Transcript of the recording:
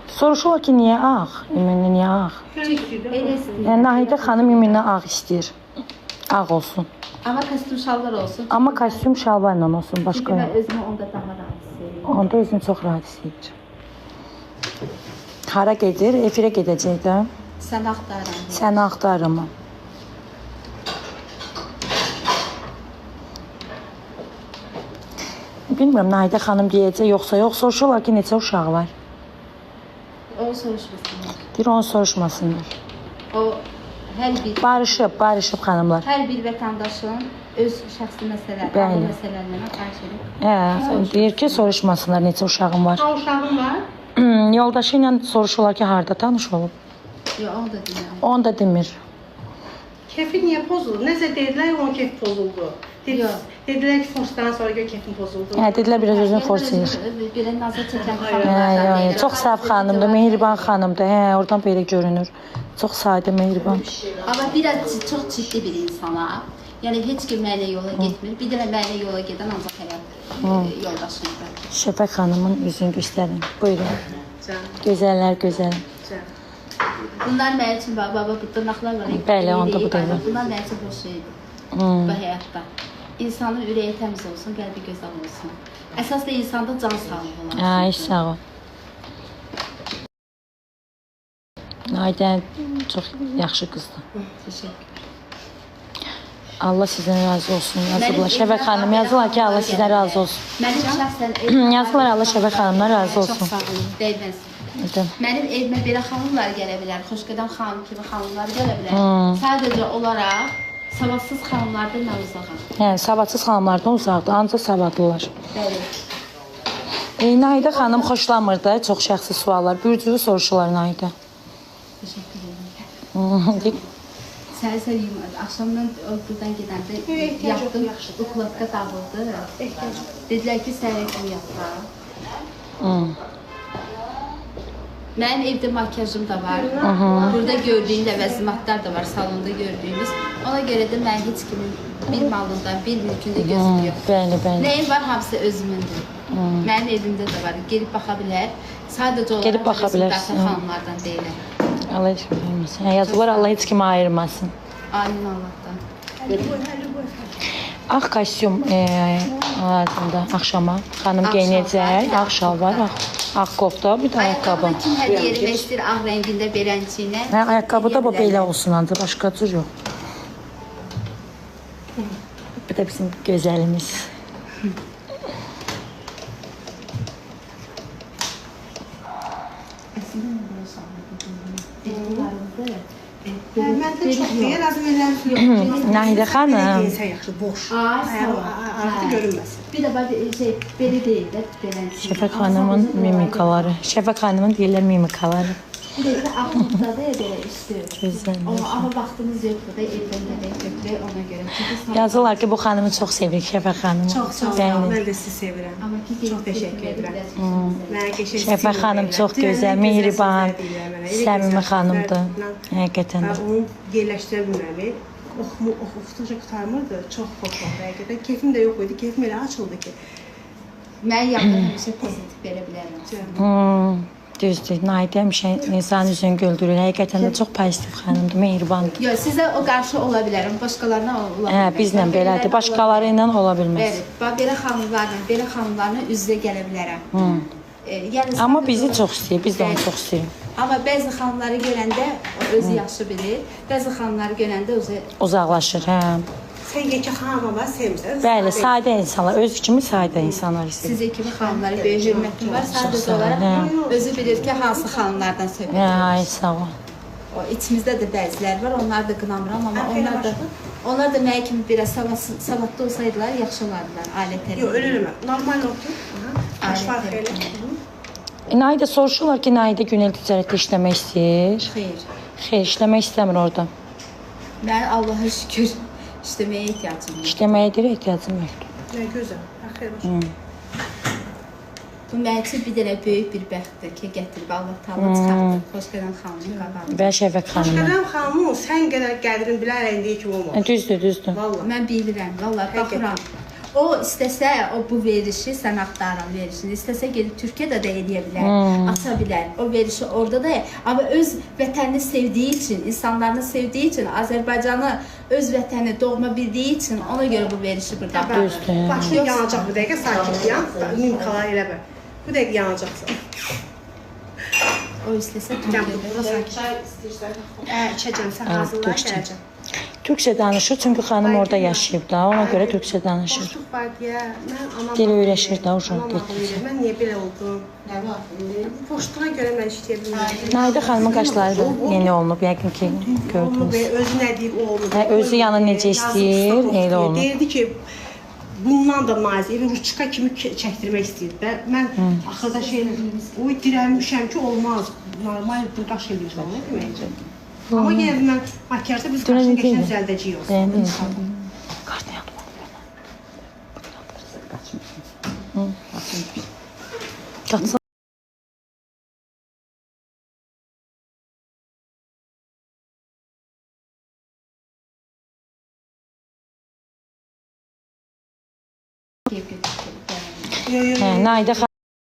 Soruşurlar ki, niyə ağ? Ümünlü niyə ağ? Nahidə xanım ümünlü ağ istəyir. Ağ olsun. Amma kostyum şalvar olsun. Amma kostyum şalvarla olsun, başqa. Çünki mən özümü onda daha rahat hiss edirəm. Onda özünü çox rahat hiss edir. Hara gedir? Efirə gedəcək də. Səni axtarıram. Səni axtarıram. Bilmirəm, Nahidə xanım deyəcək, yoxsa yox. Soruşurlar ki, neçə uşağı var? Onu soruşmasınlar. Deyir, onu soruşmasınlar. O, hər bir... Barışıb, barışıb xanımlar. Hər bir vətəndaşın öz şəxsi məsələləri, məsələlərinə xahiş edir. Hə, deyir ki, soruşmasınlar neçə uşağım var. Ha, uşağım var. Yoldaşı ilə soruşurlar ki, harada tanış olub? Yox, onu da demir. Onu da demir. Kefi niyə pozuldu? Nəsə dedilər, onun kefi pozuldu. Dedilər ki, forsdan sonra gör kefin pozuldu. Hə, dedilər biraz özünü fors edir. Belə naza çəkən xanımlardan deyil. Çox saf xanımdır, mehriban xanımdır. Hə, oradan belə görünür. Çox sadə, mehriban. Amma biraz çox ciddi bir insana. Yəni, heç kim mənlə yola getmir. Bir də mənlə yola gedən ancaq həyat yoldaşımdır. Şəfəq xanımın üzünü göstərin. Buyurun. Gözəllər, gözəl. Bunlar mənim üçün, baba, bu dırnaqlar var. Bəli, onda bu da. Bunlar mənim üçün boş şeydir bu həyatda. İnsanın ürəyi təmiz olsun, qəlbi gözəl olsun. Əsas da insanda can sağlığı olsun. Ay, sağ ol. Nahidə çox yaxşı qızdır. Təşəkkür. Allah sizdən razı olsun. Yazıblar. Şəfəq xanım yazılar ki, Allah sizdən razı olsun. Mənim şəxsən Yazılar Allah Şəfəq xanımdan razı olsun. Çox sağ olun, dəyməsin. Mənim evimə belə xanımlar gələ bilər, Xoşqədəm xanım kimi xanımlar gələ bilər. Sadəcə olaraq savadsız xanımlardan mən uzağam. Hə, savadsız xanımlardan uzaqdır, ancaq savadlılar. Bəli. Nahidə xanım xoşlamır da çox şəxsi suallar. Bürcüvü soruşurlar Nahidə. Təşəkkür edirəm. Səhər-səhər axşamdan buradan gedəndə yatdım, ukladka dağıldı. Dedilər ki, səhər kimi yat da. Mənim evdə makyajım da var. Burada gördüyüm də vəzimatlar da var, salonda gördüyümüz. Ona görə də mən heç kimin bir malından, bir mülkündə gözüm yoxdur. Bəli, bəli. Nəyim var, hamısı özümündür. Mənim evimdə də var. Gelib baxa bilər. Sadəcə olaraq xanımlardan deyiləm. Allah heç kimi ayırmasın. Yazılar Allah heç kimi ayırmasın. Amin Allah'tan. Ağ kostyum lazımdır axşama. Xanım geyinəcək. Ağ şalvar, ağ kofta, bir də ayaqqabı. Ayaqqabı kim hədiyyə etmək istəyir ağ rəngində belənciyinə? Hə, ayaqqabı da bu belə olsun ancaq, başqa cür yox. Bu da bizim gözəlimiz. Əslində mən belə şalvardım. Məndə çox deyə lazım eləmir. Nahidə xanım. Geyinsə yaxşı, boş. Ayaqda görünməsin. Bir də şey, belə deyil də, belə. Şəfəq xanımın mimikaları. Şəfəq xanımın deyirlər mimikaları. Bir də ağlıqda da belə üstü. Gözəl. Amma vaxtımız yoxdur da, evdən də götürək ona görə. Yazırlar ki, bu xanımı çox sevirik, Şəfəq xanımı. Çox sağ olun, mən də sizi sevirəm. Çox təşəkkür edirəm. Şəfəq xanım çox gözəl, mehriban, səmimi xanımdır. Həqiqətən də. Onu yerləşdirə bilməmi. Oxuduqca qurtarmırdı. Çox xoş oldu həqiqətən. Kefim də yox idi, kefim elə açıldı ki. Mən yandan həmişə pozitiv verə bilərəm. Düzdür, Nahidə həmişə insanın üzünü güldürür. Həqiqətən də çox pozitiv xanımdır, mehribandır. Yox, sizə o qarşı ola bilərəm, başqalarına ola bilməm. Hə, bizlə belədir, başqaları ilə ola bilməz. Bəli, belə xanımlarla üz-üzə gələ bilərəm. Amma bizi çox istəyir, biz də onu çox istəyirik. Amma bəzi xanımları görəndə özü yaxşı bilir, bəzi xanımları görəndə özü... Uzaqlaşır, hə. Sən yekə xanım var, sevmirsən. Bəli, sadə insanlar, öz kimi sadə insanlar istəyir. Sizin kimi xanımlara böyük hörmətim var. Sadəcə olaraq özü bilir ki, hansı xanımlardan söhbət edir. Ay, sağ ol. İçimizdə də bəzilər var, onları da qınamıram, amma onlar da mənə kimi biraz savadlı olsaydılar, yaxşı olardılar ailə tərəfindən. Yox, öyle eləmə. Normal otur. Baş fark elə. Nahidə soruşurlar ki, Nahidə Günel ticarətdə işləmək istəyir. Xeyr. Xeyr, işləmək istəmir orada. Mən Allaha şükür işləməyə ehtiyacım yoxdur. İşləməyə deyir, ehtiyacım yoxdur. Nə gözəl. Xeyr olsun. Bu mənim üçün bir dənə böyük bir bəxtdir ki, gətirib Allah Taala çıxartdı. Xoşqədəm xanımın qabağına. Və Şəfəq xanımı. Xoşqədəm xanımın sən qədər qədrini bilərək indiyə kimi olmamış. Düzdür, düzdür. Vallahi. Mən bilirəm, vallahi baxıram. O istəsə, o bu verilişi, sən axtaran verilişini, istəsə gedib Türkiyədə də eləyə bilər, aça bilər. O verilişi orada da, amma öz vətənini sevdiyi üçün, insanlarını sevdiyi üçün, Azərbaycanı öz vətəni doğma bildiyi üçün ona görə bu verilişi burada aparır. Düzdür. Başın yanacaq bu dəqiqə, sakit yan, mimikalar eləmə. Bu dəqiqə yanacaqsan. O istəsə Gəl Türkiyədə. burada sakit. Çay istəyirsən. Içəcəm, sən hazırla, türkçə. gələcəm. Türkçə danışır, çünki xanım orada yaşayıb da, ona görə türkçə danışır. Boşluq var deyə mən anam Dil ağlayır, öyrəşir də uşaq anam getdikcə. ağlayır. Mən niyə belə oldum? Nə var? Boşluğa görə mən işləyə bilmirəm. Naidə xanımın qaşları da yeni olunub, yəqin ki, Olmur gördünüz. be, özü nə deyib o olmur. Hə, özü yəni necə istəyir, elə olmur. Deyirdi ki, bundan da nazik, evi ruçka kimi çəkdirmək istəyirdi. də. Mən axırda şey, oy dirənmişəm ki, olmaz. Normal bir qaş eləyirsən, nə deməkdir? Amma yenə də mən makiyajda biz Dünən qaşını necə qəşəng idi? düzəldəcəyik. Bəyəndiniz? Qartı yandı. Qaçsın. Yo, Yo, yo, yo. Hə, Naidə xanım.